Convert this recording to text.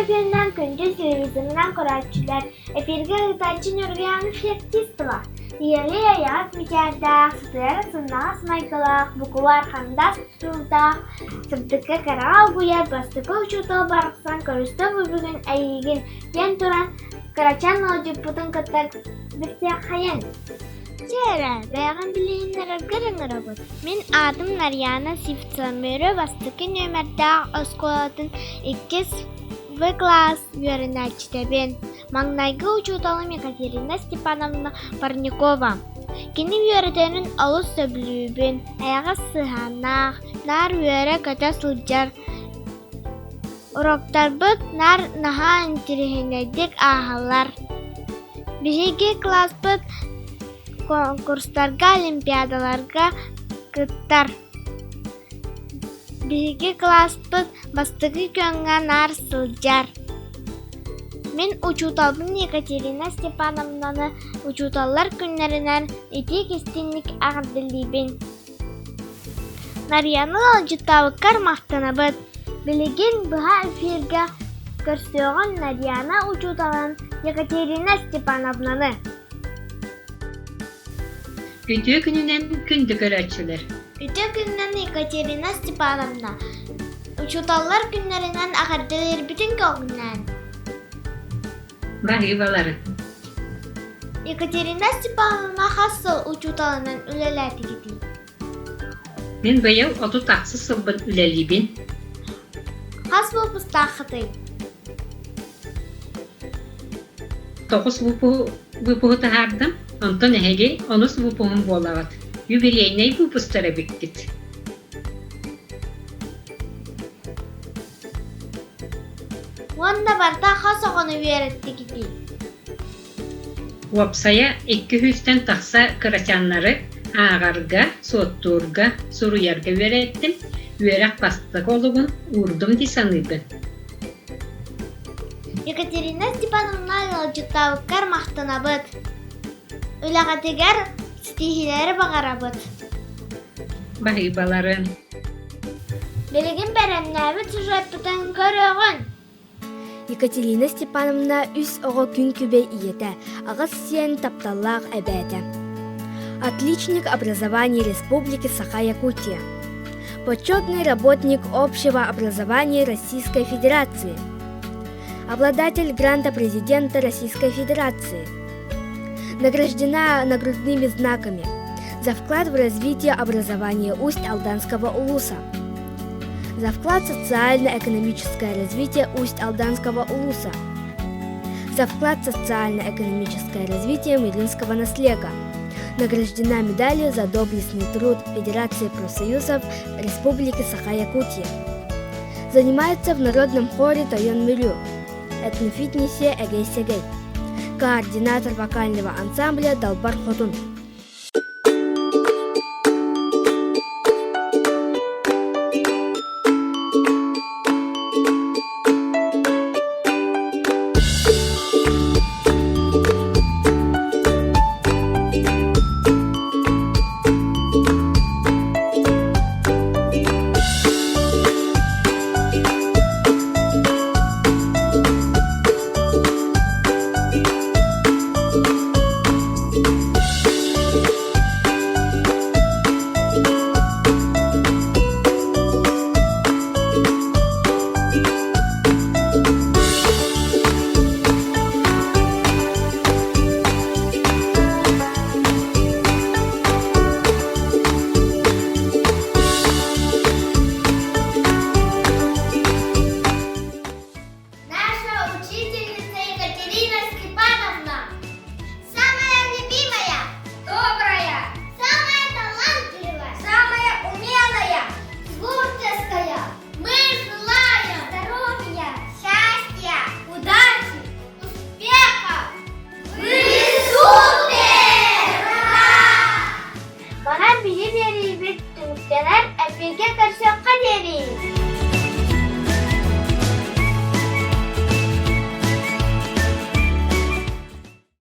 күнүнэн күндү телевизорынан көрөөччүлэр, эфиргэ ыытааччы Ньургуйаана Феоктистова, ийэлии эйэҕэс мичээрдээх, сытыары сымнаҕас майгылаах, букубаар хандас тутулдаах, сырдыкка кэрэҕэ угуйар бастакы учуутал барахсан көрүстэ бу бүгүн эйиигин диэн туран кырачаан ыалдьыппытын кытта билсиэххэйин. Чэ эрэ, бэйэҕин билиһиннэрэргэр ыҥырабыт. Мин аатым Нарьяна Сивцева, Мүрү бастакы нүөмэрдээх оскуолатын иккис В кылаас үөрэнээччитэбин. Маҥнайгы учууталым Екатерина Степановна Парникова. Кини үөрэтэрин олус сөбүлүүбүн, эйэҕэс сыһыаннаах, наар үөрэ-көтө сылдьар. Уроктарбыт наар наһаа интэриэһинэйдик ааһаллар. Биһиги кылааспыт конкурстарга, олимпиадаларга кыттар. Биһиги кылааспыт бастакы күөҥҥэ наар сылдьар. Мин учууталбын Екатерина Степановнаны учууталлар күннэринэн итии-истиҥник эҕэрдэлиибин. Нарыйаны ыалдьыттаабыккар махтанабыт. Билигин быһа эфиргэ көрсүөҕүҥ Нарьяна учууталын Екатерина Степановнаны. Үтүө күнүнэн күндү көрөөччүлэр! Үтүө күнүнэн Екатерина Степановна! Учууталлар күннэринэн эҕэрдэлиирбитин көҕүлээн! Баһыыбалары! Екатерина Степановна хас сыл учууталынан үлэлээтигитий? Мин быйыл 38 сылбын үлэлиибин. Хас выпустааххытый? Тоҕус выпуһу таһаардым, онтон эһиги онус выпуһум буолаҕыт. Юбилейнай выпустар эбиккит. Уонна барыта хас оҕону үөрэттигитий? Уопсайа 200-тэн тахса кырачааннары ааҕарга, суоттуурга, суруйарга үөрэттим, үөрэх бастакы олугун уурдум дии саныыбын. Екатерина Степановна ыалдьыттаабыккар махтанабыт. Үлэҕитигэр ситиһиилэри баҕарабыт. Баһыыбаларын. Билигин бэлэмнээбит сюжеппытын көрөҕүн. Екатерина Степановна үс оҕо күн күбэй ийэтэ, аҕыс сиэн тапталлаах эбээтэ. Отличник образования Республики Саха-Якутия. Почетный работник общего образования Российской Федерации. Обладатель гранта президента Российской Федерации. Награждена нагрудными знаками за вклад в развитие образования Усть-Алданского улуса, за вклад в социально-экономическое развитие Усть-Алданского улуса, за вклад в социально-экономическое развитие Миринского наслега. Награждена медалью за доблестный труд Федерации профсоюзов Республики Саха-Якутия. Занимается в народном хоре Тойон Мирю, этнофитнесе Эгей-Сегей, координатор вокального ансамбля Далбар Хотун.